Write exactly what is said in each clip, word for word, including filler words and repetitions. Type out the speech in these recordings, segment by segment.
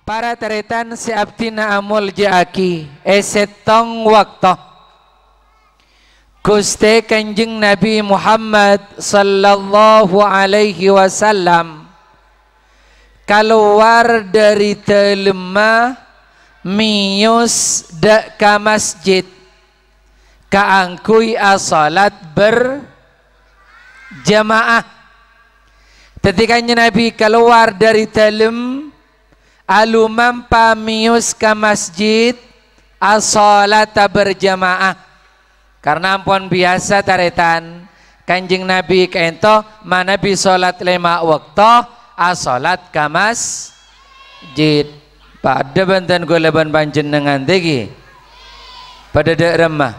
Para tarètan sè abdhina amolja'aghi, è sèttong bâkto, Ghustè Kanjeng Nabi Muhammad sallallahu alaihi wasallam kalowar dhâri dâlemma, mèyos dâ' ka masjid kaangghuy asholat berjamaah. Dhâddhi, Kanjeng Nabi kalowar dhâri dâlem, alomampa mèyos ka masjid, asholata berjamaah. Karna ampon biyasa, tarètan, Kanjeng Nabi kaènto manabi sholat lèma' bâkto, asholat ka masjid. Padâ bhândhân kaulâ bân panjhennengngan dhâggi'. Padâ dâ' remma.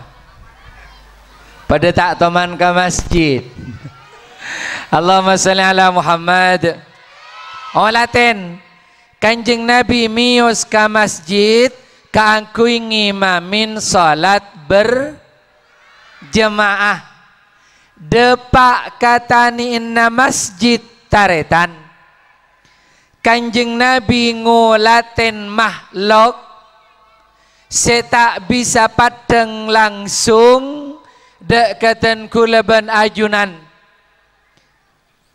Padâ ta' toman ka masjid. Allahumma sholli ala Muhammad. Olatèn, Kanjeng Nabi mèyos ka masjid kaangghuy ngimamè sholat berjamaah. Dâpa' ka tanè'na masjid, tarètan, Kanjeng Nabi ngolatèn mahlok sè ta' bisa paddhâng langsung dâ' ka dân kaulâ bân ajunan.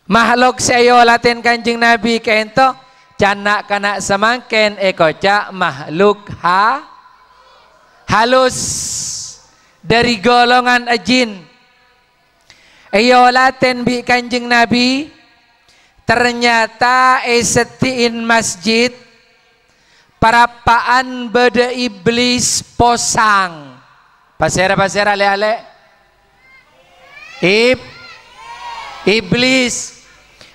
Mahlok sè èolatèn Kanjeng Nabi kaènto, can-, na'-kana' samangkèn èkoca' mahlok ha-, halus, dhâri golongan jin. Èolatèn bi' Kanjeng Nabi, ternyata è seddhi'in masjid, parappa'an bâdâ Iblis posang. Pasèra, pasèra, lè'-alè'? Ib-, Iblis.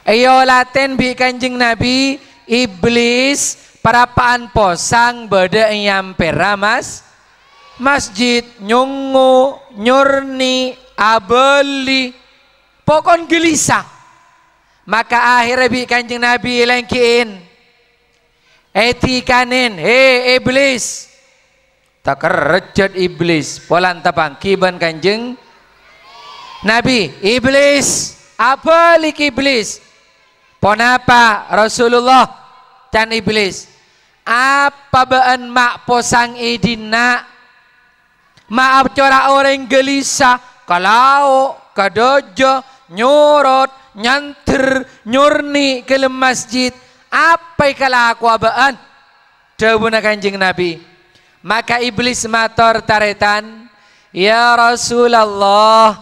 Èolatèn bi' Kanjeng Nabi, Iblis parappa'an posang bâdâ è ampèra mas-, masjid, nyongngo', nyorni', abâli, pokon ghâlisa. Maka akhèrra bi' Kanjeng Nabi èlèngghiyâ, èdhikanè, "Hè, Iblis!" Takerrejjhât Iblis, polana tapangghi bân Kanjeng Nabi. "Iblis, abâlik, Iblis!" "Ponapa, Rasulullah?" can Iblis. "Apa bâ'ân ma' posang è dinna'? Ma' acora' orèng ghâlisa, ka lao', ka dâjâ, nyorot, nyandher, nyorni' ka dâlem masjid. Apa èkalakowa bâ'ân?" Dhâbuna Kanjeng Nabi. Maka Iblis mator, "Tarètan, ya Rasulullah,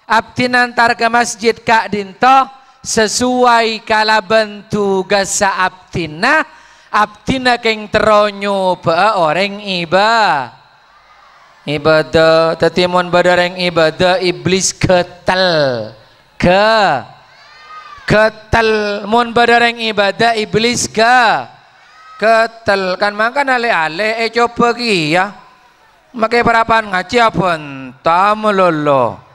abdhina entar ka masjid ka'dinto sasuwai kalabân tugassa abdhina, abdhina kèng terro nyobâ'â orèng iba-, ibadah. Dhâddhi, mon bâdâ orèng ibadah, Iblis ghâtel. Ghâ-, ghâtel. Mon bâdâ orèng ibadah, Iblis ghâ-, ghâtel. Kan mangkana lè'-alè' ècobâ kèya. Makè parappa'an ngajhi abânta malolo."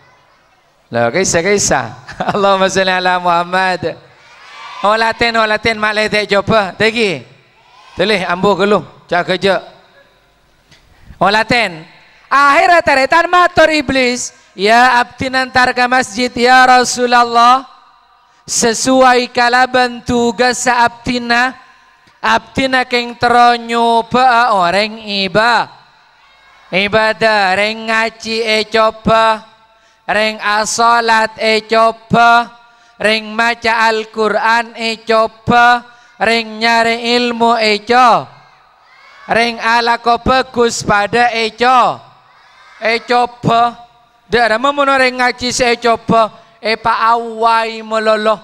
La, kèsa-kèsa. Allahumma sholli ala Muhammad. Olatèn, olatèn, ma' lè' ta' ècobâ. Dhâggi'. Tolè, ambu ghâllu. Ca' ghâjâ'. Olatèn. Akhèrra tarètan mator Iblis, "Ya, abdhina entar ka masjid, ya Rasulullah, sasuwai kalabân tugassa abdhina. Abdhina kèng terro nyobâ'â orèng iba-, ibadah, rèng ngajhi ècobâ, rèng asholat ècobâ, rèng maca Al-Qur'an ècobâ, rèng nyarè èlmo èco-, rèng alako bhâghus padâ èco-, ècobâ. Dâ' remma mon orèng ngajhi sè ècobâ, èpaawai malolo.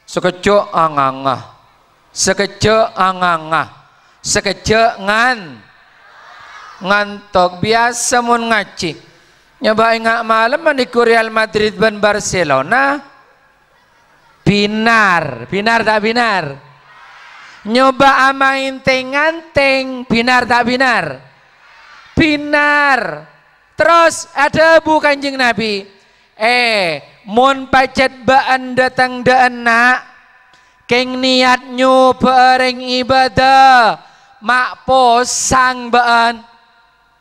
Sakejjhâ' anganga, sakejjhâ' anganga, sakejjhâ' ngan-, ngantok. Biyasa mon ngajhi, nyoba enga' malem mandhi Real Madrid bân Barcelona. Bhinar, bhinar ta' bhinar? Nyoba amaèn tèng-ngantèng, bhinar ta' bhinar? Bhinar. Terros adhâbu Kanjeng Nabi, "Eh, mon pajhât bâ'ân dâteng dâ' enna', kèng niyat nyobâ'â rèng ibadah, ma' posang bâ'ân.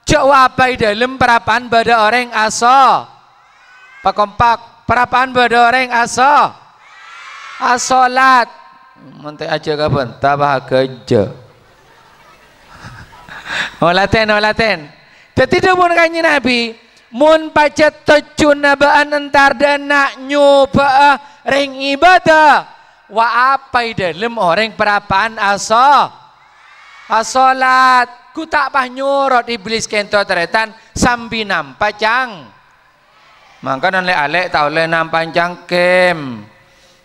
Jhâ' apa è dâlem parappa'an bâdâ orèng aso-," pakompak, "parappa'an bâdâ orèng aso-, asholat." Mon ta' ajhâ' ka bânta, apa ghâjâ'? Olatèn, olatèn. Dhâddhi dhâbuna Kanjeng Nabi, "Mon pajhât tojjhuna bâ'ân entar dâ' enna' nyobâ'â rèng ibâdâ, wa-apa è dhâlem orèng parappa'an aso-, asolat." Ghu ta' pas nyorot Iblis kènto tarètan sambi nampa cang-, Mangkana lè'-alè' ta' ollè nampa cangkem.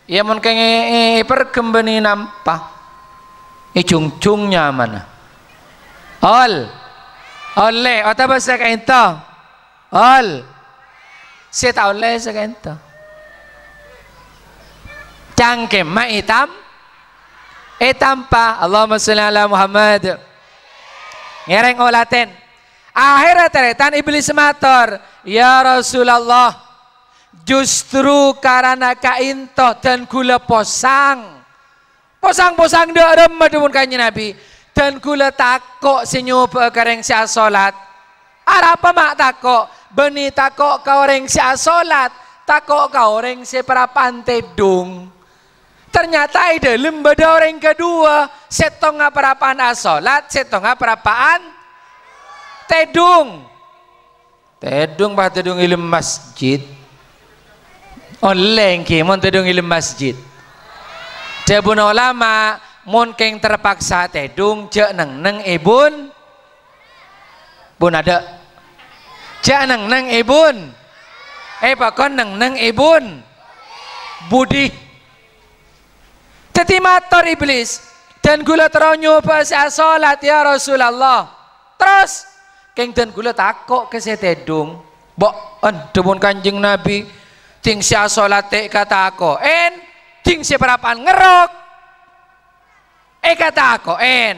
Iyâ, mon kèngèng èperghem bânnè nampa. È jhung-jhung nyamana. Ol. Ollè, otabâ sè ka'ènto. Ol. Sè ta' ollè sè ka'ènto. Cangkemma ètam-, ètampa. Allahumma sholli ala Muhammad. Ngèrèng olatèn. Akhèrra tarètan Iblis mator, "Ya Rasulullah, justru karana ka'ènto dân ghulâ posang." Posang-posang dâ' remma dhâbuna Kanjeng Nabi, "Dân ghulâ tako' sè nyobâ'â ka rèng sè asolat." Arapa ma' tako'? Bânnè tako' ka orèng sè asolat, tako' ka orèng sè parappa'an tèdung. Ternyata è dhâlem bâdâ orèng kadhuwâ, sèttonga parappa'an asolat, sèttonga parappa'an tèdung. Tèdung, pas tèdung è lem masjid. Ollè ènggi mon tèdung è lem masjid. Dhâbuna ulama, mon kèng terpaksa tèdung, jhâ' neng-neng è bun-, Bun adâ'. Jhâ' neng-neng è bun. È, pakon neng-neng è bun-, budi. Dhâddhi mator Iblis, "Dân ghulâ terro nyobâ'â sè asolat, ya Rasulullah. Terros, kèng dân ghulâ tako' ka sè tèdung." Bâ'ân dhâbuna Kanjeng Nabi, "Dhing sè asolat ta' èkatako'èn, dhing sè parappa'an ngerrok." Èkatako'èn.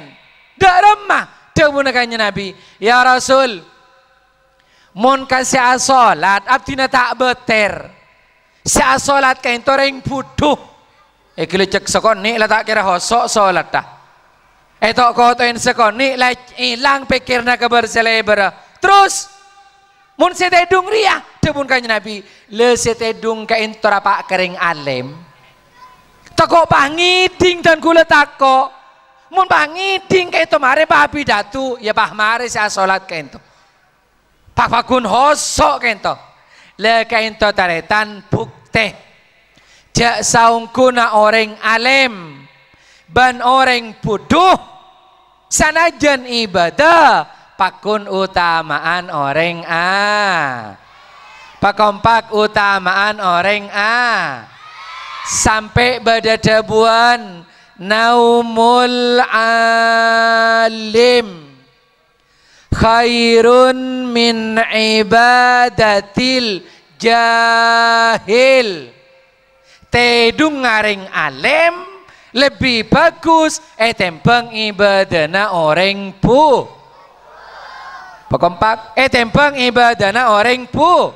Dâ' remma dhâbuna Kanjeng Nabi, "Ya Rasul, mon ka sè asolat, abdhina ta' bâter. Sè asolat ka'ènto rèng budhu." Èghâlâjhâk sakonè' la ta' kèra hoso' solatta. Èto'-koto'èn sakonè' la èlang pèkkèranna ka bâr sè lèbârrâ. Terros, "Mon sè tèdung rèya," dhâbuna Kanjeng Nabi, "la sè tèdung ka'ènto rapa' ka rèng alèm. Tako' pas ngèdhing dân ghulâ tako'. Mon pas ngèdhing ka'ènto marè pas abidhâtu, iyâ pas marè sè asolat ka'ènto. Pas pagghun hoso' ka'ènto." La ka'ènto tarètan buktè. Jhâ' saongghuna orèng alèm bân orèng budhu, sanajjân ibâdâ, pagghun otama'an orèng a-, pakompak otama'an orèng a-, sampè' bâdâ dhâbuwân, "Naumul alim khairun min ibadatil jahil." Tèdungnga rèng alèm lebbi bhâghus ètèmbhâng ibâdâna orèng bu-, pakompak, ètèmbhâng ibâdâna orèng bu-,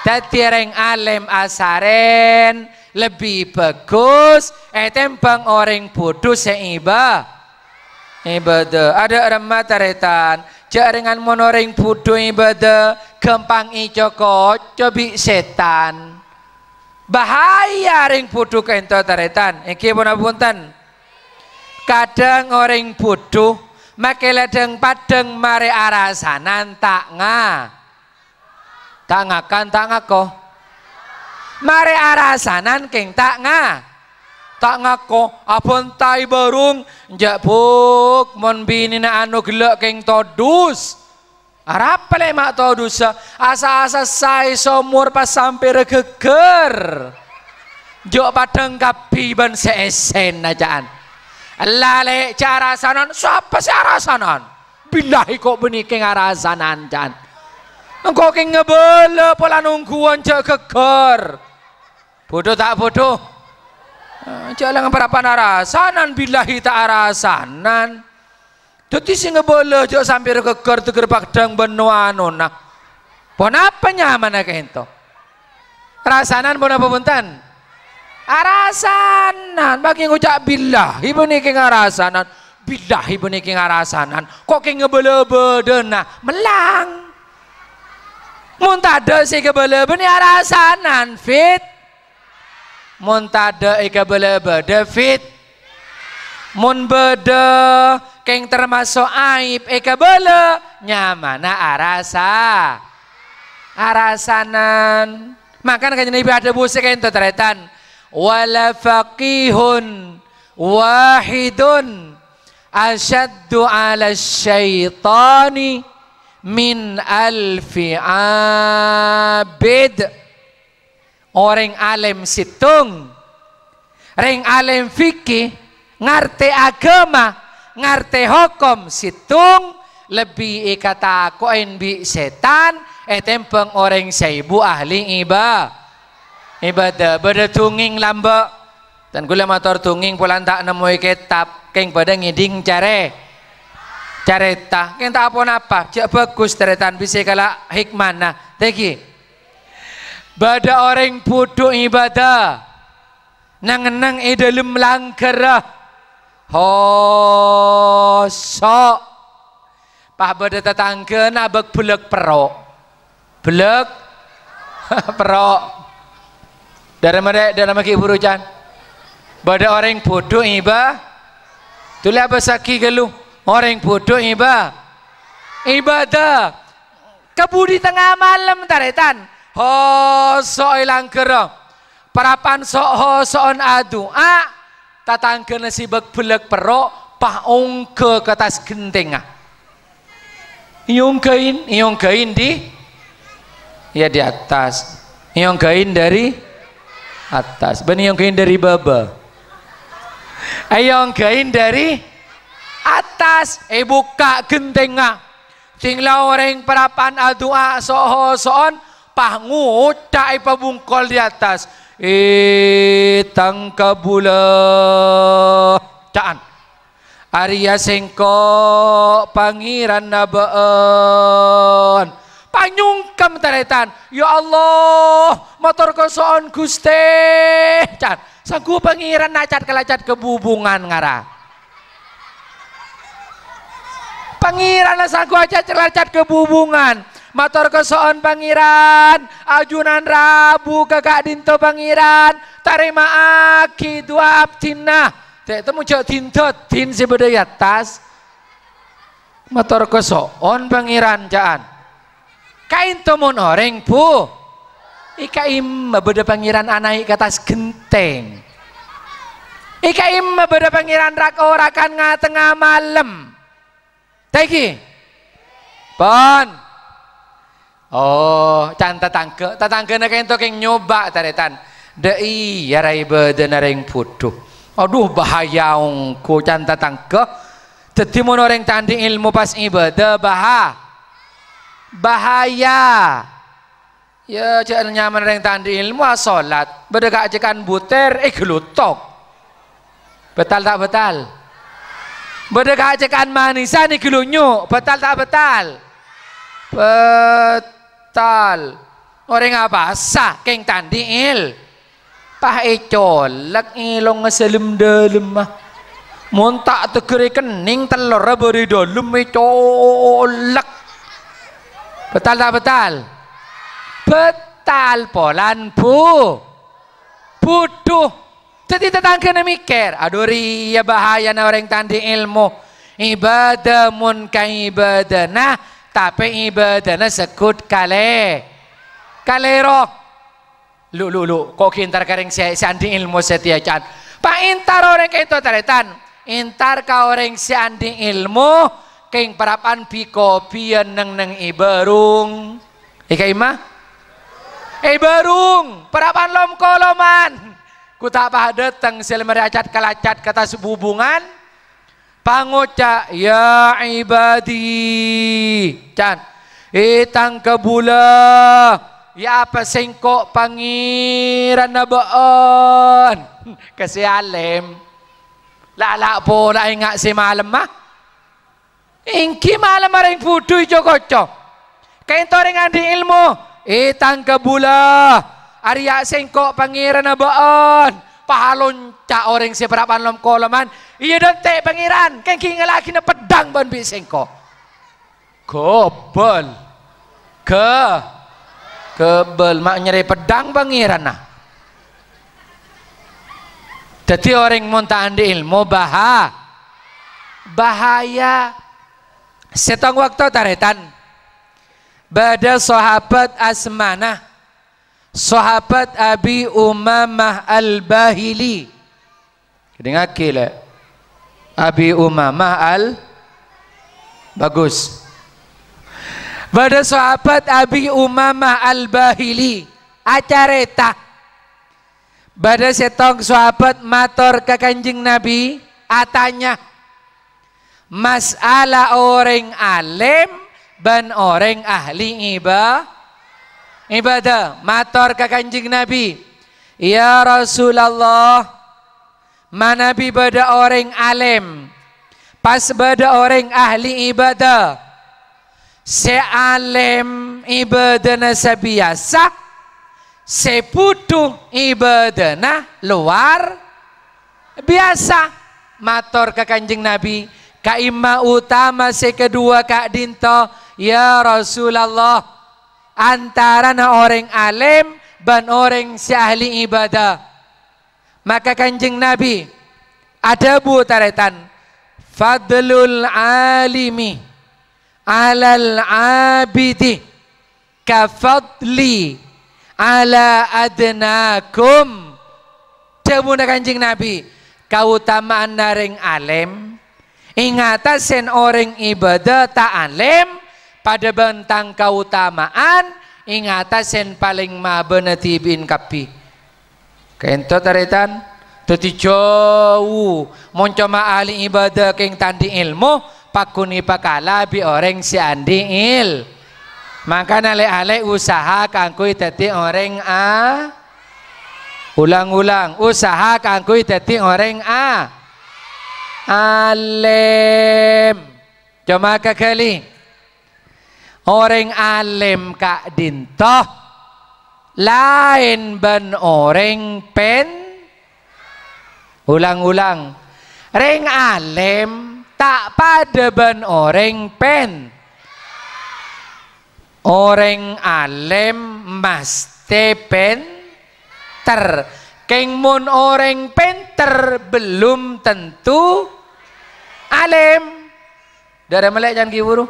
dhâddhi rèng alèm asarèn lebbi bhâghus ètèmbhâng orèng budhu sè ibâ-, Ibâdâ. Adâ' remma tarètan, jhâ' rèngan mon orèng budhu ibâdâ, ghâmpang èco-koco bi' sètan. Bahaya rèng budhu ka'ènto tarètan. Ènggi ponapa bhunten? Kadhâng orèng budhu makè la dhâng-padhâng marè arasanan ta' nga-, Ta' ngakan, ta' ngako. Marè arasanan kèng ta' nga-, ta' ngako. Abhânta è bârung, jhâ' buk, mon binèna ano ghellâ' kèng todus. Arapa lè' ma' todussa? Asa-asa saè somor pas sampèrra ghâgghâr. Jhâ' padhâng kabbhi bân sè èssèna, ca'an. Ella lè' jhâ' arasanan, sapa sè arasanan? Billahi, ko' bânnè kèng arasanan, ca'an. Engko' kèng ngabâlâ pola nongghuwân jhâ' ghâgghâr. Budhu ta' budhu? Eh, jhâ' la ngaparapan arasanan, billahi ta' arasanan. Dhâddhi sè ngabâlâ jhâ' sampèrra ghâgghâr dâggâr padhâng bân no-anona. Ponapa nyamana ka'ènto? Arasanan ponapa bhunten? Arasanan. Bagi ngoca' billahi bânnè kèng arasanan. Billahi bânnè kèng arasanan. Ko' kèng ngabâlâ bâdâna. Mellang. Mon tadâ' sè èkabâlâ bânnè arasanan, fit. Mon tadâ' èkabâlâ bâdâ, fit. Mon bâdâ Kèng tamaso' aib èkabâlâ, nyamana arasa-, arasanan. Mangkana Kanjeng Nabi adhâbu sè ka'ènto, tarètan, "Wala faqihun wahidun asyaddu 'ala syaitani min alfi abid." Orèng alèm sèttong, rèng alèm fikih, ngartè aghâma, ngartè hokom sèttong, lebbi èkatako'è bi' sètan ètèmbhâng orèng saèbu ahli iba-, ibadah. Bâdâ dungèng lambâ'. Tan kaulâ mator dungèng polana ta' nemmoè kètab, kèng padâ ngèdhing carè-, carèta. Kèng ta' ponapa, jhâ' bhâghus tarètan bisa èkala' hikmana. Tèngghi. Bâdâ orèng budhu ibadah, neng-enneng è dâlem langghârra. Hoso'. Pas bâdâ tatangghâna bâk-bellâk perro'. Bellâk perro'. Dârâmma, Dè', dârâmma ghi' buru can. Bâdâ orèng budhu iba-, dhuli abâssaghi ghâllu. Orèng budhu iba-, ibadah. Kabudhi tengnga malem, tarètan. Hoso'è langghârra. Parappa'na so-, hoso'on adu'a, tatangghâna sè bâk-bellâk perro', pas ongghâ ka attas ghentèngnga. Èongghâin, èongghâin dhi-, ya, di atas. Èongghâin dâri attas. Bân èongghâin dâri bâbâ. Èongghâin dâri attas. Èbukka' ghentèngnga. Sèngla orèng parappa'na adu'a so-hoso'on, pas ngoca' èpabungkol di attas, "È, tang kabulâ, ca'an. Arèya sèngko' Pangèranna bâ'ân." Pas nyongkem tarètan, "Ya Allah, mator kaso'on, Ghustè." Can, sangghu Pangèran acat-kalacat ka bubungan ngara. Pangèranna sangghu acat-kalacat ka bubungan. Mator kaso'on, Pangèran, ajunan rabu ka ka'dinto, Pangèran. Tarèma'aghi du'a abdhina. Cè' temmo jhâ' din-dâddin sè bâdâ è attas. Mator kaso'on, Pangèran, ca'an. Ka'ènto mon orèng, Bu. È ka'imma bâdâ Pangèran anaè' ka attas ghentèng. È ka'imma bâdâ Pangèran rak-orakan nga-, tengnga malem. Tèngghi. Pon. Oh, can tatangghâ. Tatangghâna ka'ènto kèng nyoba, tarètan. Dâ' iyâ ra ibâdâna rèng budhu. Adhu, bahaya ongghu, can tatangghâ. Dhâddhi, mon orèng ta' andi' èlmo pas ibâdâ, baha-, bahaya. Yâ, jhâ' nyamana rèng ta' andi' èlmo asolat. Bâdâ ka'-cèka'an butèr, èghelottok. Bâtal ta' bâtal? Bâdâ ka'-cèka'an manèsan èghelonyo'. Bâtal ta' bâtal? Bâtal. Orèng apasa, kèng ta' andi' èl-, pas ècolek èlongnga salem-dâlemma. Mon ta' tegghâr èkennèng tellorra bâri' dâlem ècolek. Bâtal ta' bâtal? Bâtal polan, Bu. Budhu. Dhâddhi tatangghâna mèkkèr, "Adhu, rèya bahayana orèng ta' andi' èlmo. Ibâdâ mon ka ibâdâna, tapè ibâdâna segghut kalè-, kalèro." Lu, lu, lu, ko' ghi' èntar ka orèng sè, sè andi' èlmo satèya, can. Pa' èntar orèng ka'ènto, tarètan. Èntar ka orèng sè andi' èlmo, kèng parappa'na bi-, kopiyan neng-enneng èbârung. È ka'imma? Èbârung, parappa'na lom-koloman. Ghu ta' pas dâteng sè la marè acat-kalacat ka attas bubungan. Pangoca', "Ya ibadi." Can. "È tang kabulâ, yâ apa sèngko' Pangèranna bâ'ân?" Ka sè alèm. La'-la' pola enga' sè malemma. Èngghi malemma rèng budhu co-koco. Ka'ènto rèng andi' èlmo, "È tang kabulâ, arèya sèngko' Pangèranna bâ'ân." Pas alonca' orèng sè parappa'na lom-koloman, "Iyâ, dântè' Pangèran, kèng ghi' ngalaghina peddhâng bân bi' sèngko'." Ghâbâl. Ghâ-, ghâbâl, ma' nyarè peddhâng Pangèranna. Dhâddhi orèng mon ta' andi' èlmo baha-, Bahaya. Sèttong bâkto tarètan, bâdâ sahabat asmana Sahabat Abi Umamah Al-Bahili. Èdingngaghi, lè'. Abi Umamah Al-, bagus. Bâdâ sahabat Abi Umamah Al-Bahili acarèta. Bâdâ sèttong sahabat mator ka Kanjeng Nabi, atanya, mas'ala orèng alèm bân orèng ahli iba-, ibadah. Mator ka Kanjeng Nabi, "Ya Rasulullah, manabi bâdâ orèng alèm, pas bâdâ orèng ahli ibadah, sè alèm ibadahna sabiyasa, sè bhudhu ibadahna lowar biyasa." Mator ka Kanjeng Nabi, "Ka'imma utama sè kaduwâ ka'dinto, ya Rasulullah, antarana orèng alèm bân orèng sè ahli ibadah." Maka Kanjeng Nabi adhâbu tarètan, "Fadlul alimi 'alal 'abidi ka fadli 'ala adnakum." Dhâbuna Kanjeng Nabi, "Kaotama'anna rèng alèm è ngatasèn orèng ibadah ta' alèm padâ bân tang kaotama'an è ngatasèn palèng mabâna dhibi'in kabbhi." Ka'dinto tarètan, dhâddhi jhâu. Mon coma ahli ibadah kèng ta' andi' èlmo, pagghun èpakala bi' orèng sè andi' èl-, mangkana lè'-alè' usaha kaangghuy dhâddhi orèng a-, ulang-ulang, usaha kaangghuy dhâddhi orèng a-, alèm. Coma kaghâli. Orèng alèm ka'dinto laèn bân orèng pèn-, ulang-ulang. Rèng alèm ta' padâ bân orèng pèn-, orèng alèm mastè pèn-, ter. Kèng mon orèng pènter bellum tentu alèm. Dârâ mellè can ghi' buru.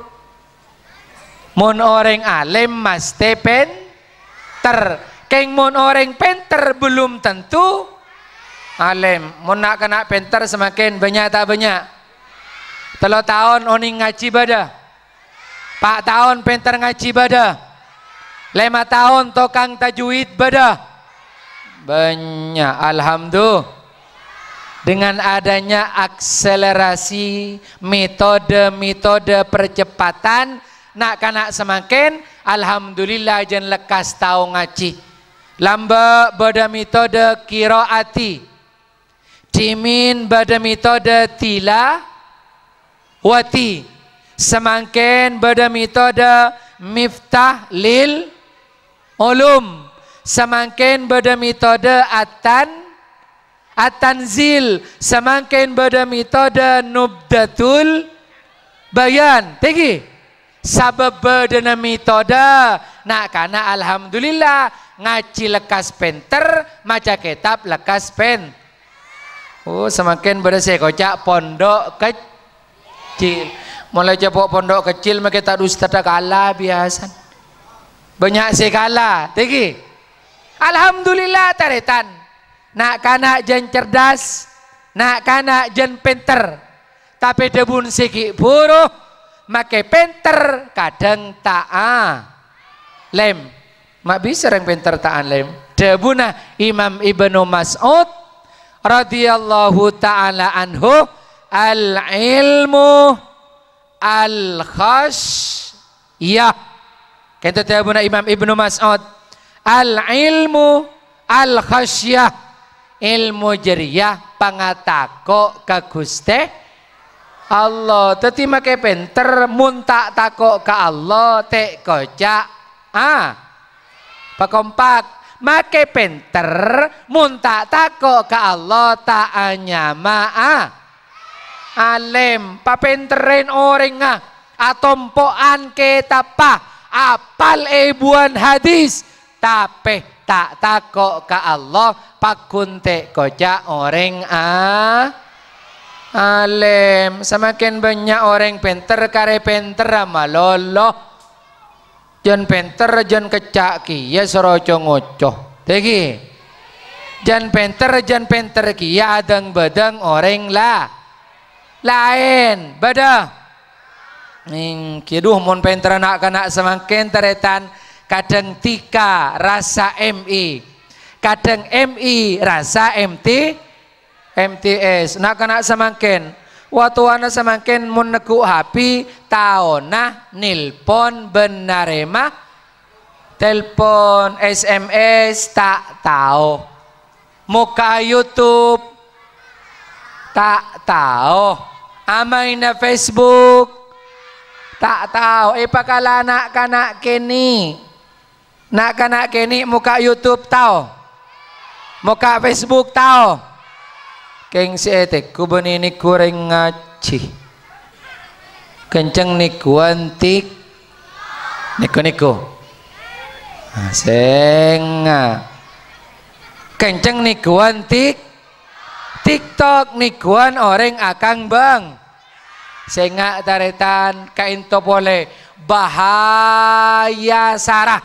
Mon orèng alèm mastè pènter. Kèng mon orèng pènter bellum tentu alèm. Mon na'-kana' pènter samangkèn bânnya' ta' bânnya'? Tello taon onèng ngajhi bâdâ. Pa' taon pènter ngajhi bâdâ. Lèma taon tokang tajwid bâdâ. Bânnya', alhamdulillah. Dengan adanya akselerasi metode-metode percepatan, na'-kana' samangkèn, alhamdulillah, jân lekkas tao ngajhi. Lambâ' bâdâ metode qiraati. Dhimèn bâdâ metode tilawati. Samangkèn bâdâ metode Miftah lil Ulum. Samangkèn bâdâ metode Atan-, At-Tanzil. Samangkèn bâdâ metode Nubdatul Bayan. Tèngghi. Sabâb bâdâna metode, na'-kana' alhamdulillah, ngajhi lekkas pènter, maca kètab lekkas pèn-, Oh, samangkèn bâdâ sè èkoca' pondhuk keccil. Molaè cè' po-, pondhuk keccil makè ta' dus tadâ' kala biyasana. Bânnya' sè kala, tèngghi. Alhamdulillah, tarètan. Na'-kana' jân cerdas, na'-kana' jân pènter. Tapè dhâbuna sè ghi' bhuru, makè pènter kadhâng ta' alèm. Ma' bisa rèng pènter ta' alèm. Dhâbuna Imam Ibnu Mas'ud radhiyallahu ta'ala anhu, "Al-ilmu al-khasyah." Kènto dhâbuna Imam Ibnu Mas'ud, "Al-ilmu al-khasyah." Èlmo jârèya pangatako' ka Ghustè Allah. Dhâddhi makè pènter, mon ta' tako' ka Allah, ta' èkoca', a, pakompak. Makè pènter, mon ta' tako' ka Allah, ta' anyama, a, alèm. Papènterrèn orèngnga, atompo'an kètabbhâ, apal èbuwân hadis, tapè ta' tako' ka Allah, pagghun ta' èkoca' orèng a-, Alèm, samangkèn bânnya' orèng pènter karè pènterra malolo. Jân pènter, jân kècca' kèya soro co-ngoco. Tèngghi. Jân pènter, jân pènter kèya adâng-bâdâng orèng la-, laèn. Bâdâ? Èngghi, dhu, mon pènterra na'-kana' samangkèn, tarètan, kadhâng tika rassa M I. Kadhâng M I rassa M T, M T S. Na'-kana' samangkèn, wa-, towana samangkèn mon neggu' H P, taona nèlpon bân narèma tèlpon, S M S ta' tao. Mokka'a YouTube, ta' tao. Amaèna Facebook, ta' tao. Èpakala na'-kana' kènè'. Na'-kana' kènè' mokka' YouTube, tao? Mokka' Facebook, tao? Kèng sè ètèghu bânnè nèghu orèng ngajhi. Kenceng nèghuwân tik-, nèghu-nèghu. Ah, sènga'. Kenceng nèghuwân tik-, TikTok, nèghuwân orèng akang bâng. Sènga' tarètan, kaènto polè bahaya sara.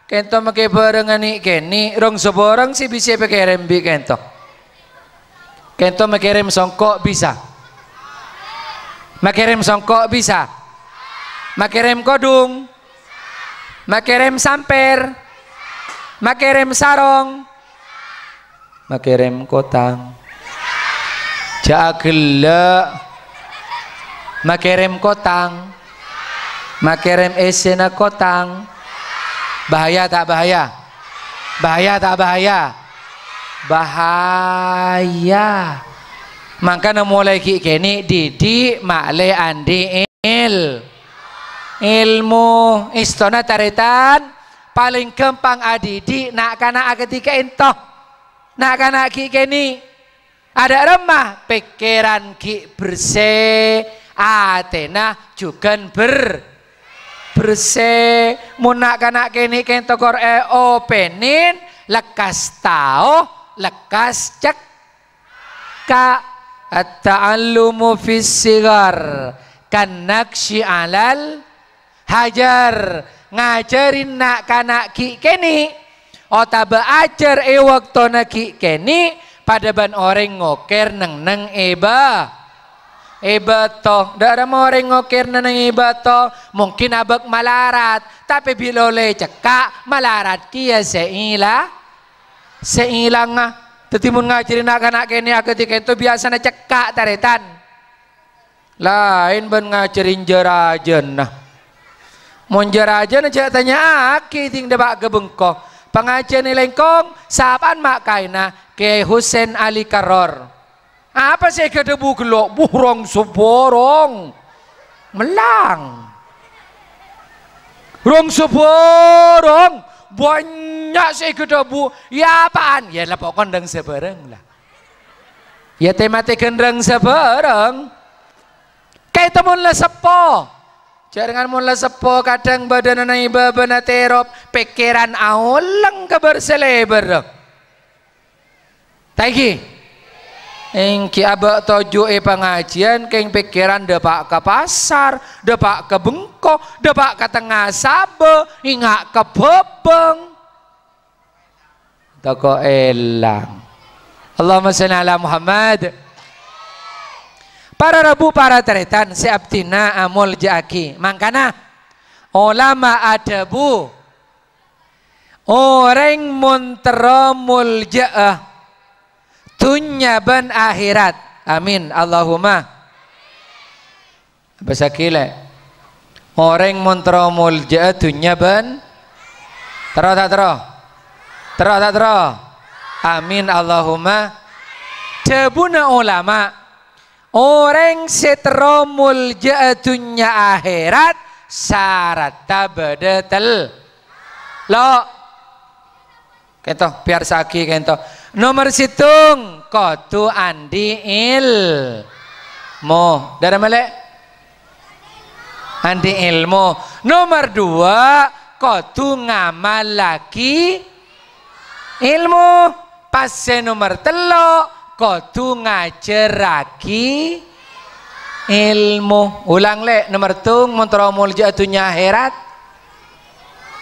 Kaènto makè bhârâng nè'-kènè', rong-sabhârâng sè bisa èpakèrèm bi' kaènto. Kaènto makèrèm songko' bisa. Makèrèm songko' bisa. Makèrèm kodhung. Makèrèm sampèr. Makèrèm sarong. Makèrèm kotang. Jhâ' aghellâ'. Makèrèm kotang. Makèrèm èssèna kotang. Bahaya ta' bahaya? Bahaya ta' bahaya? Bahaya. Mangkana molaè ghi' kènè' didik ma'lè andi' il-, èlmo. Èstona tarètan, palèng ghâmpang adidik na'-kana' akadhi kaènto. Na'-kana' ghi' kènè'. Adâ' remma, pèkkèran ghi' bersè, atèna jhughân ber-, bersè. Mon na'-kana' kènè' kaènto kor èopènè, lekkas tao, lekkas cèk-, ka. At-ta'allumu fis-shighar kan-naqsyi 'alal hajar, ngajhâri na'-kana' ghi' kènè', otabâ ajhâr è bâktona ghi' kènè', padâ bân orèng ngokèr neng-neng è bâ-, è bâto. Dâ' remma orèng ngokèr neng-neng è bâto, mungkin abâk malarat, tapè bilâ ollè cekka', malarat kèya sè èla-, sè èlangnga. Dhâddhi, mon ngajhâri na'-kana' kènè' akadhi kaènto, biyasana cekka', tarètan. Laèn bân ngajhâri jâ-rajâna. Mon jâ-rajâna jhâ' tanya'aghi, dhing dâpa' ka bengko. Pangajhiyân è lèngkong, sapa'an ma' kaèna? Kèyaè Husain Ali Karor. Apa sè èghâdhâbu ghellâ'? Buh, rong-sabhârâng. Mellang. Rong-sabhârâng. Bânnya' sè èghâdhâbu. Yâ apa'an? Yâ la pokon rong-sabhârâng la. Yâ tè-matè ghân rong-sabhârâng. Kaènto mon la seppo. Jhâ' rèngan mon la seppo, kadhâng bâdânna è bâbâna terop, pèkkèran aolèng ka bâr-salèbâr. Ta' ènggi? Ènggi abâ' toju' è pangajhiyân, kèng pèkkèran dâpa' ka pasar, dâpa' ka bengko, dâpa' ka tengnga sabâ, enga' ka bhâbâng. Tako' èlang. Allahumma shalli ala Muhammad. Para rabu, para tarètan sè abdhina amolja'aghi. Mangkana, olama adhâbu, orèng mon terro molja'a dhunnya bân akhèrat. Amin. Allahumma. Bâsaghi, lè'. Orèng mon terro molja'a dhunnya bân, terro ta' terro? Terro ta' terro? Amin, Allahumma. Dhâbuna olama, orèng sè terro molja'a dhunnya akhèrat, saratta bâdâ tello'. Kènto, pèyarsa'aghi kènto. Nomer sèttong, kodhu andi' èlmo. Dârâ malè? Andi' èlmo. Nomer dua, kodhu ngamallaghi èlmo. Pas sè nomer tello', kodhu ngajhârraghi èlmo. Ulang, Lè', nomer tung, mon terro moljâ'â dhunnya akhèrat.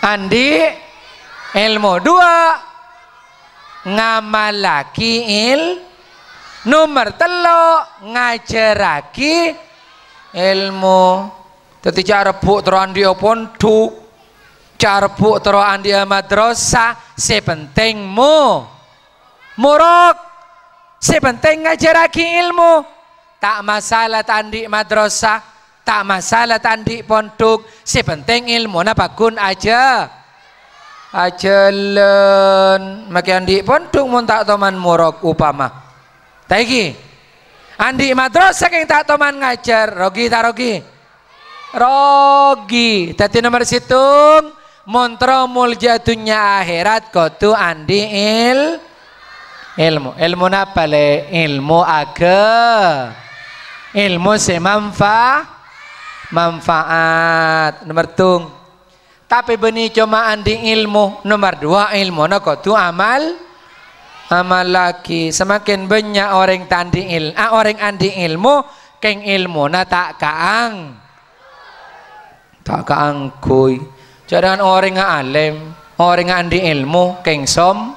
Andi' èlmo. Duwâ', ngamallaghi èl-, nomer tello', ngajhârraghi èlmo. Dhâddhi, jhâ' rebbhu' terro andi'â pondhuk, jhâ' rebbhu' terro andi'â madrasah, sè penting mo-, morok. Sè penting ngajhârraghi èlmo. Ta' masalah ta' andi' madrasah, ta' masalah ta' andi' pondhuk, sè penting èlmona paggun ajhâ-, ajhâlân. Makè andi' pondhuk mon ta' toman morok upama. Ta' ènggi? Andi' madrasah kèng ta' toman ngajhâr, rogi ta' rogi? Rogi. Dhâddhi nomer sèttong, mon terro moljâ'â dhunnya akhèrat kodhu andi' èl-, èlmo. Èlmo napa, Lè'? Èlmo aga-, èlmo sè manfa-, manfaat. Nomer tung. Tapè bânnè coma andi' èlmo. Nomer duwâ', èlmona kodhu amal-, amallaghi. Semakin bânnya' orèng ta' andi' èl-, a, orèng andi' èlmo, kèng èlmona ta' kaang-, ta' kaangghuy. Jhâ' dhân orèngnga alèm, orèngnga andi' èlmo, kèng som-,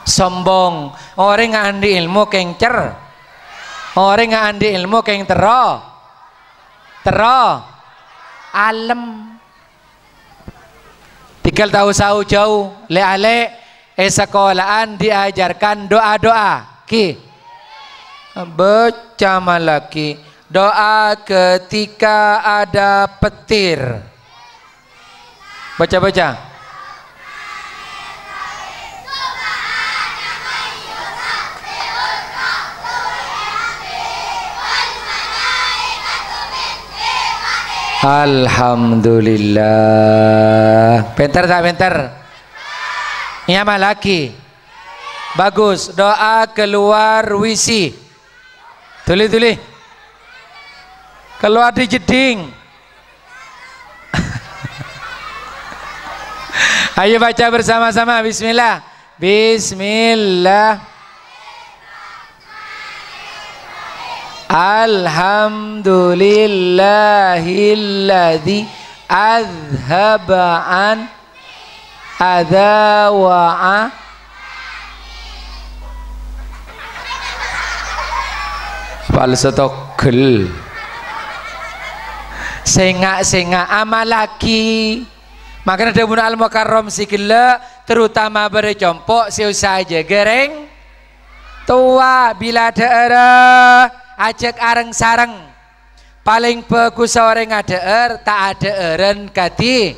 sombong. Orèngnga andi' èlmo, kèng cer-, orèngnga andi' èlmo, kèng terro, terro alem. Tinggal tahu-tahu jauh, lè'-alè' è sakola'an diajarkan doa-doa. Ki. Baca malaki. Doa ketika ada petir. Baca, baca. Alhamdulillah. Pènter ta' pènter? Nyamalaghi. Bagus. Doa keluar W C. Tuli, tuli. Keluar di jeding. Ayo baca bersama-sama. Bismillah. Bismillah. Alhamdulillahilladzi azhaba an adza wa a-, pal setogel. Sènga', sènga', amalaghi. Mangkana dhâbuna Al-Mukarram sè ghellâ', terutama bârâ compo' sè osa ajâgâ rèng towa, bilâ dhâ'ârâ ajhâk areng-sareng. Palèng bhâghussa orèng adhâ'âr, ta' adhâ'ârân kadhi-,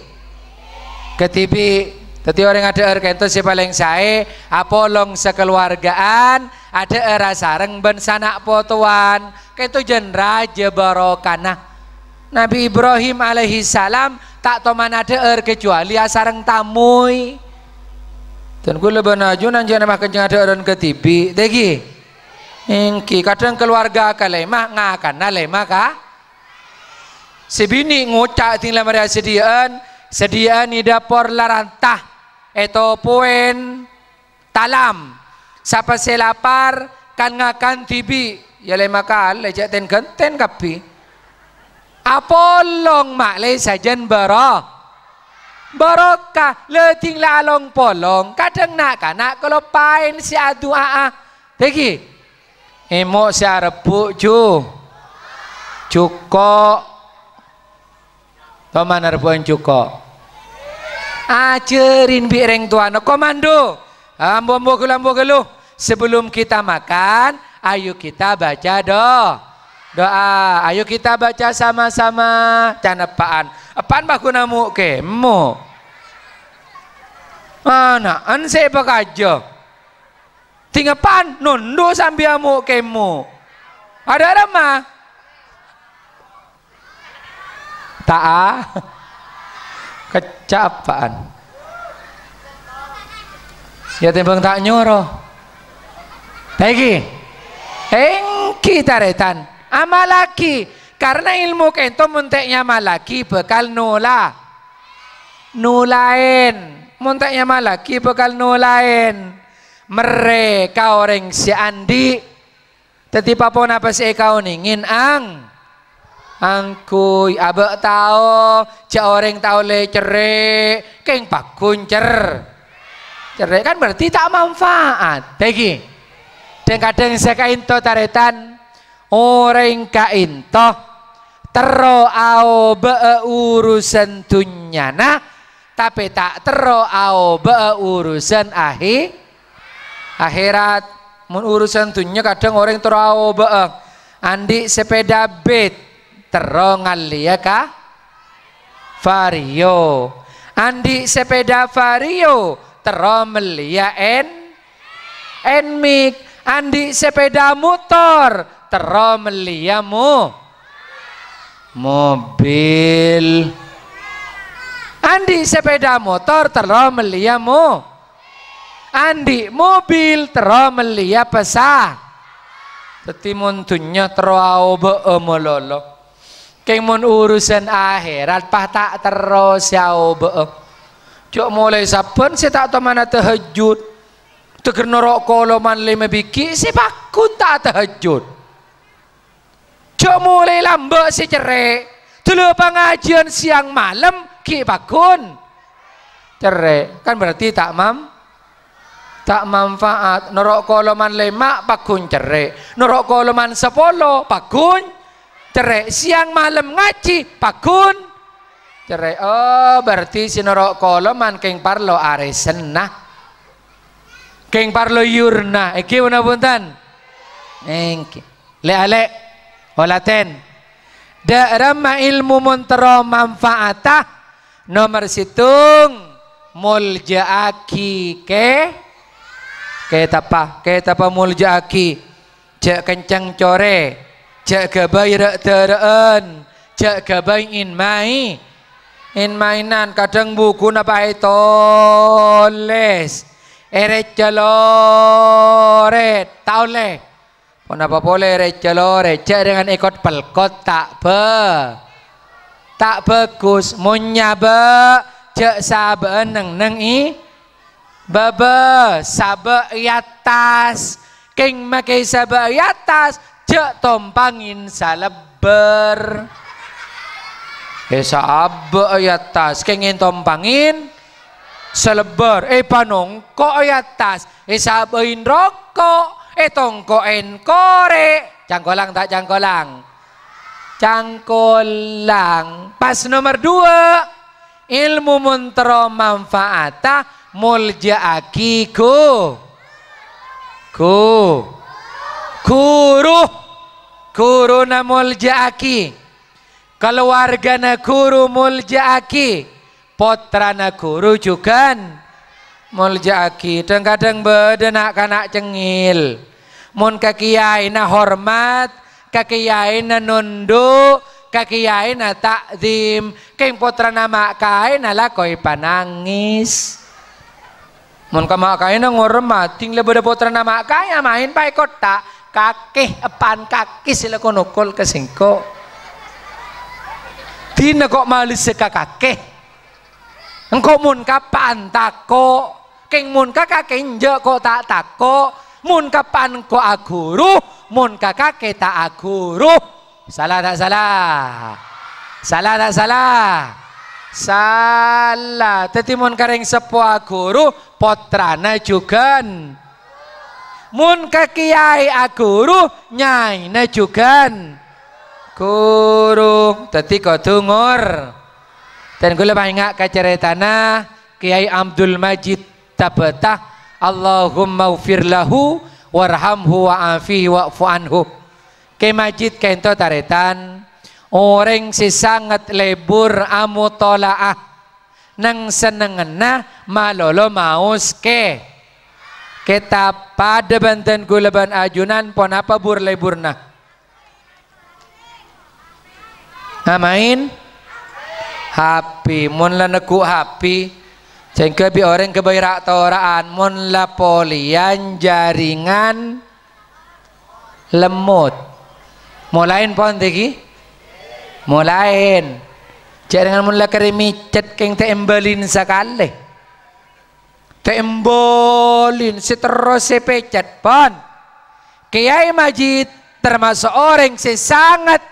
kadhibi'. Dhâddhi orèng adhâ'âr ka'ènto sè palèng saè, apolong sakaluwarga'an, adhâ'âr asareng bân sana' potowan. Ka'ènto jân rajâ barokana. Nabi Ibrahim alaihissalam ta' toman adhâ'âr kajhâbhâna asareng tamoy. Dân kaulâ bân ajunan jhâ' nèma kencèng adhâ'ârân kadhibi'. Tèghi. Ènggi, kadhâng kaluwarga kalèma, ngakanna lèma ka-, sè binè' ngoca' ding la marè sadhiyâ'ân, sadhiyâ'ân è dâpor la ranta, ètopowèn talam. Sapa sè lapar, kan-ngakan dhibi', ya lèma kalè, jhâ' ten-ghânten kabbhi. Apolong ma'lè sajân bâro-, barokah, la ding la along-polong, kadhâng na'-kana' kaloppaèn sè adu'a'a. Tèghi, èmo' sè arebbhu' ju-, jhuko'. Toman arebbhu'ân jhuko'. Ajhârin bi' rèng towana, komando. Ambo-ambo ghâllu, ambo ghâllu. Sebelum kita makan, ayo kita baca do-, doa. Ayo kita baca sama-sama. Can eppa'an. Eppa'an bhâghuna mo' kèmo'. Ana'an sè pakajâ. Ding eppa'an nondhu' sambi amo' kemo. Adhâ'âr, ma? Ta'a. Kecca' eppa'an. Ya, tèmbhâng ta' nyoro. Tèghi. Ènggi, tarètan. Amalaghi. Karna èlmo kènto mon ta' èamalaghi bhâkal nola-, nolaèn. Mon ta' èamalaghi bhâkal nolaèn. Merrè ka orèng sè andi'. Dhâddhi, pa-ponapa sè èkaonèngè, ang-, angghuy. Abâ' tao, jhâ' orèng ta' ollè cerrè', kèng pagghun cer-, cerrè'. Kan berarti ta' manfaat, ta' ghi? Dhâng-kadhâng sè kaènto, tarètan, orèng kaènto terro aobâ'â urusan dhunnyana, tapè ta' terro aobâ'â urusan ahi-, akhèrat. Mon urusan dhunnya kadhâng orèng terro aobâ'â. Andi' sepèda Beat, terro ngallèya ka Vario. Andi' sepèda Vario, terro mellèya N-, Nmax. Andi' sepèda motor, terro mellèya mo-, mobil. Andi' sepèda motor, terro mellèya mo-, andi' mobil, terro mellèya pesa-, dhâddhi, mon dhunnya terro aobâ'â malolo. Kèng mon urusan akhèrat, pas ta' terro sè aobâ'â. Jhâ' molaè sabbhân sè ta' tomana tahajjud. Teger noro' koloman lèma bighi' sè pagghun ta' tahajjud. Jhâ' molaè lambâ' sè cerrè'. Dulâ pangajiyân sèyang malem ghi' pagghun cerrè'. Kan berarti ta' mam-, ta' manfaat. Noro' koloman lèma' pagghun cerrè'. Noro' koloman sapolo pagghun cerrè'. Sèyang malem ngajhi pagghun cerrè'. Oh, berarti sè noro' koloman kèng parlo arèsenna. Kèng parlo yurna. Èngghi ponapa bhunten? Èngghi. Lè'-alè', olatèn. Dâ' ramma èlmo mon terro manfaata? Nomer sèttong, molja'aghi kè-, kètabbhâ, kètabbhâ molja'aghi. Jhâ' kencèng corè, jhâ' ghâbây râ'-dârâ'ân, jhâ' ghâbây in-mai-, in-mainan. Kadhâng bukuna pas ètolès, èrècca lorèt, ta' ollè. Ponapa polè èrècca lorèt, jhâ' rèngan èkot-pèlkot, ta' bhâ-, ta' bhâghus. Mon nyabâ', jhâ' sabâ'ân neng-enneng è bâbâ, sabâ' è attas. Kèng makè sabâ' è attas, jhâ' tompangèn salebbâr. È sabâ' è attas, kèng ètompangèn salebbâr. È panongko' è attas, è sabâ'èn roko', è tongko'èn korè'. Cangkolang ta' cangkolang? Cangkolang. Pas nomer dua, èlmo mon terro manfaata, molja'aghi ghu-, ghu-, ghuru. Ghuruna molja'aghi. Kalowargana ghuru molja'aghi. Pottrana ghuru jhughân molja'aghi. Dhâng-kadhâng bâdâ na'-kana' cengngel. Mon ka kèyaèna hormat, ka kèyaèna nondhu', ka kèyaèna ta'zim, kèng pottrana ma' kaèna la koy panangès. Mon ka ma' kaèna ngormat, dhing la bâdâ pottrana ma' kaè amaèn paè kottha', kakè, eppa'an kakè sè la ko-nokol ka sèngko'. Dina ko' malessa ka kakè. Engko' mon ka eppa'an tako', kèng mon ka kakè enjâ' ko' ta' tako', mon ka eppa'an engko' aghuru, mon ka kakè ta' aghuru. Sala ta' sala? Sala ta' sala? Sala. Dhâddhi mon ka rèng seppo aghuru, pottrana jhughân. Mon ka kèyaè aghuru, nyaèna jhughân ghuru. Dhâddhi kodhu ngor-, Dhân kaulâ maènga' ka carètana Kèyaè Abdul Majid Tabata, Allahummaghfir lahu warhamhu wa'afihi wa'fu anhu. Kè Majid kaènto tarètan, orèng sè sanget lebur amotola'ah, neng-sennengnganna malolo maos kè-, kètab. Padâ bân dhân kaulâ bân ajunan, ponapa bur-leburna? Amaèn H P. Mon la neggu' H P, sèngghâ bi' orèng ghâbây ra'-tora'an. Mon la polèyan, jaringan lemmot. Molaèn pon, ta' ghi? Molaèn. Jaringan mon la karè mècèt, kèng ta' èmbâlin sakalè. Tè' embolin sè terros sè pècèt, pon. Kèyaè Majid tamaso' orèng sè sanget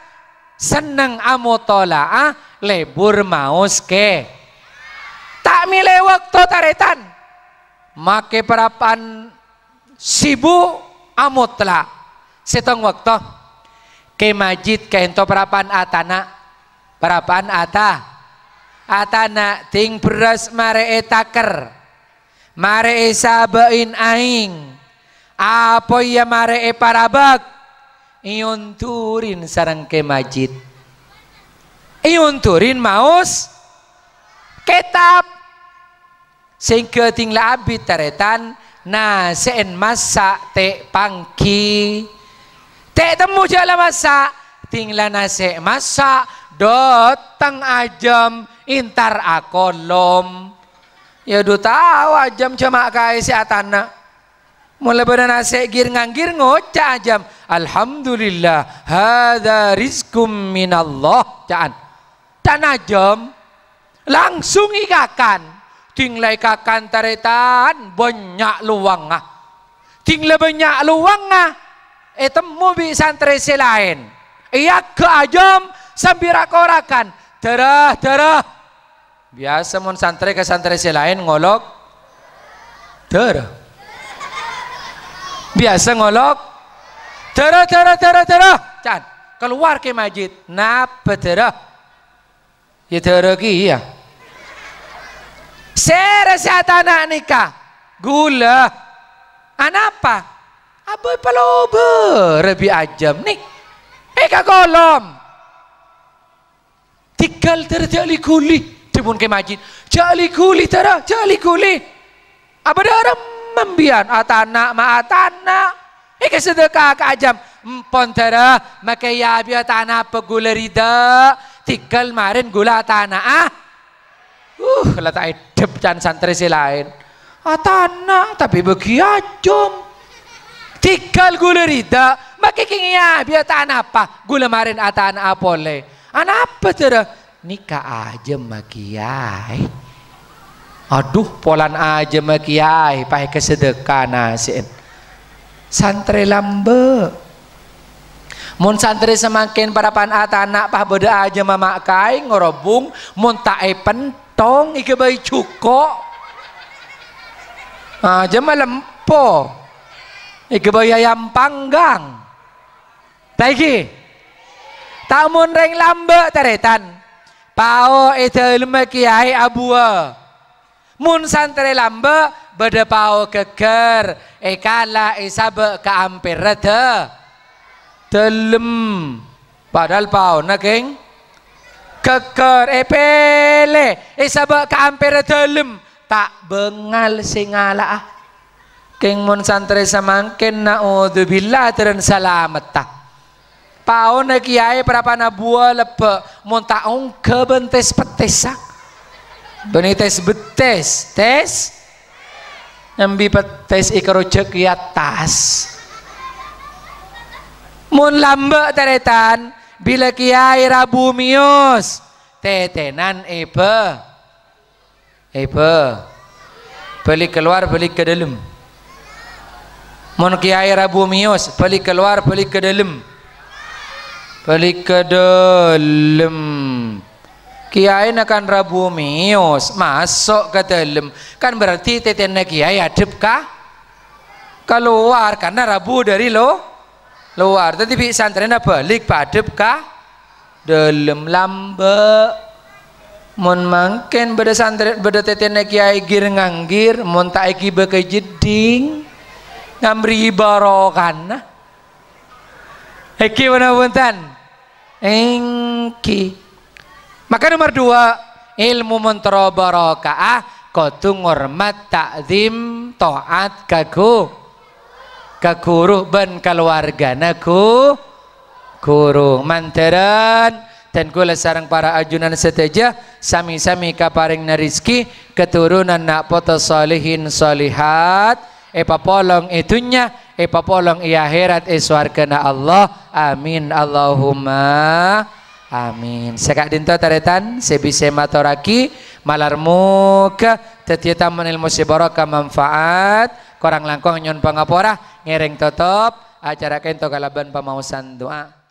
senneng amotola'a lebur maos kè. Ta' mèlè bâkto, tarètan. Makè parappa'na sibuk amotla'. Sèttong bâkto, Kè Majid kaènto parappa'na atana'. Parappa'na ata-, atana', dhing bherrâs marè ètakèr. Marè èsabâ'in aèng. Apoy marè èparabâk. Èondurin sareng Kè Majid. Èondurin maos kètab. Sèngghâ dhing la abit, tarètan, nasè'en massa' tè' pangghi. Tè' temmo jhâ' la massa', dhing la nasè' massa', dâteng ajâm, èntar akolom. Yâ, dhu tao ajâm jhâ' ma' kaè sè atana'. Mon la bâdâ nasè' gir-nganggir, ngoca' ajâm, "Alhamdulillah, hadza rizqum minallah," ca'an. Dhân ajâm, langsung èkakan. Dhing la èkakan, tarètan, bânnya' lowangnga. Dhing la bânnya' lowangnga, ètemmo bi' santrè sè laèn. Èyaghâ ajâm sambi rak-orakan, "Dârâ, dârâ." Biyasa mon santrè ka santrè sè laèn ngolok, "Dârâ." Biyasa ngolok, "Dârâ, dârâ, dârâ, dârâ." Can, kalowar Kè Majid, "Napa, dârâ?" "Yâ, dârâ kèya." "Sèra sè atana' nèka?" "Ghulâ." "Anapa?" "Abâ' èpalobârâ bi' ajâm, nè'." "Èkakolom." "Tèghâl, dârâ, jhâ' li-ghuli," dhâbuna Kè Majid. "Jhâ' li-ghuli, dârâ, jhâ' li-ghuli. Abâ' dârâ mambiyân, atana' ma' atana'. Èkasadhâka ka ajâm." "Empon, dârâ, makè yâ abiyâ ta' anapa ghulâ rida. Tèghâl marèn ghulâ atana'a." Uh, la ta' èdhep can santrè sè laèn. Atana', tapè bâgi ajâm. "Tèghâl ghulâ rida, makè kèng yâ abiyâ ta' anapa, ghulâ marèn atana'a polè." "Anapa, dârâ?" "Nèka ajâmma kèyaè." "Adhu, polana ajâmma kèyaè, pas èkasadhâka nasè'en." Santrè lambâ'. Mon santrè samangkèn parappa'na atana' pas bâdâ ajâmma ma' kaè ngorobung, mon ta' èpenthong èghâbây jhuko'. Ajâmma lempo èghâbây ayam panggang. Ta' èngghi? Ta' mon rèng lambâ', tarètan. Pao è dâlemma kèyaè abuwâ. Mon santrè lambâ', bâdâ pao ghâggâr, èkala' èsabâ' ka ampèrra dâ-, dâlem. Padahal paona kèng ghâggâr, èpèlè, èsabâ' ka ampèrra dâlem. Ta' bângal sè ngala'a. Kèng mon santrè samangkèn, na'udzubillah, terro salametta. Paona kèyaè parappa'na buwâ lebbâ', mon ta' ongghâ bân tes-pettessa. Bânnè tes-bettes, tes. Nyambi pettes èkarojhâk è attas. Mon lambâ', tarètan, bilâ kèyaè rabu mèyos, tètènan èbâ. Èbâ. Bâli kalowar, bâli ka dâlem. Mon kèyaè rabu mèyos, bâli kalowar, bâli ka dâlem. Bâli ka dâlem. Kèyaèna kan rabu mèyos, maso' ka dâlem. Kan berarti tètènna kèyaè adhep ka kalowar, karena rabu dâri lo-, lowar. Dhâddhi bi' santrèna bâlik paadhep ka dâlem lambâ'. Mon mangkèn bâdâ santrè, bâdâ tètènna kèyaè gir-nganggir, mon ta' èghibâ ka jeddhing, ngamrèyè barokana. Èngghi ponapa bhunten? Èngghi. Maka nomer dua, èlmo mon terro barokah, kodhu ngormat, ta'zim, ta'at ka ghu-, ka ghuru bân kalowargana ghu-, ghuru. Mandhârân, dhân kaulâ sareng para ajunan sadhâjâ sami-sami kaparèngana rejhekkè, katoronan na' poto solehin solehat, èpapolong è dhunnya, èpapolong è akhèrat, è sowargana Allah. Amin, Allahumma amin. Saka'dinto tarètan sè bisa èmatorraghi, malar moghâ Dhâddhiyâ taman ilmu sè barokah manfaat, korang langkong nyo'on pangapora, ngèrèng totop acara ka'ènto kalabân pamaosan du'a.